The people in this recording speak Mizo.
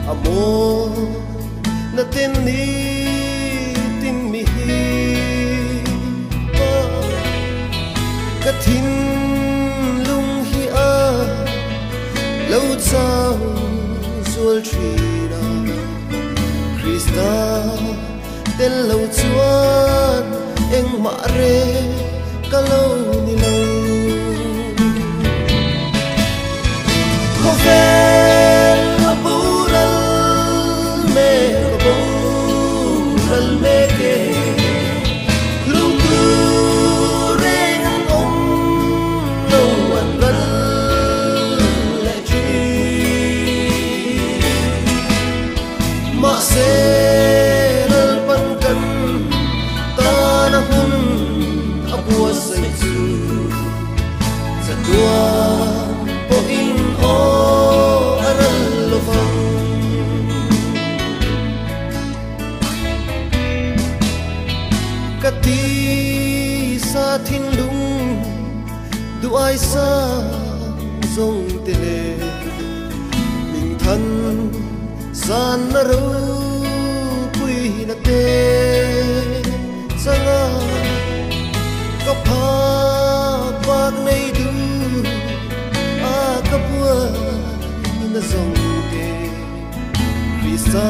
A maw na ten ni tin mi hi ka thin lung hi a lo chau zual thina Krista tel lo chuan engmah re ka lo ni lo. Khawvel a boral me ka boral me ke lungtu reng an awm lo an ral leh thin. Mahse ral pan kan tana hun a buatsaih chu chatuan pawhin aw a ral lovang. Ka ti sa thinlung duai sa zawng te le min than san na ropui na te changa ka phak bak nei du a ka buai na zawng te Krista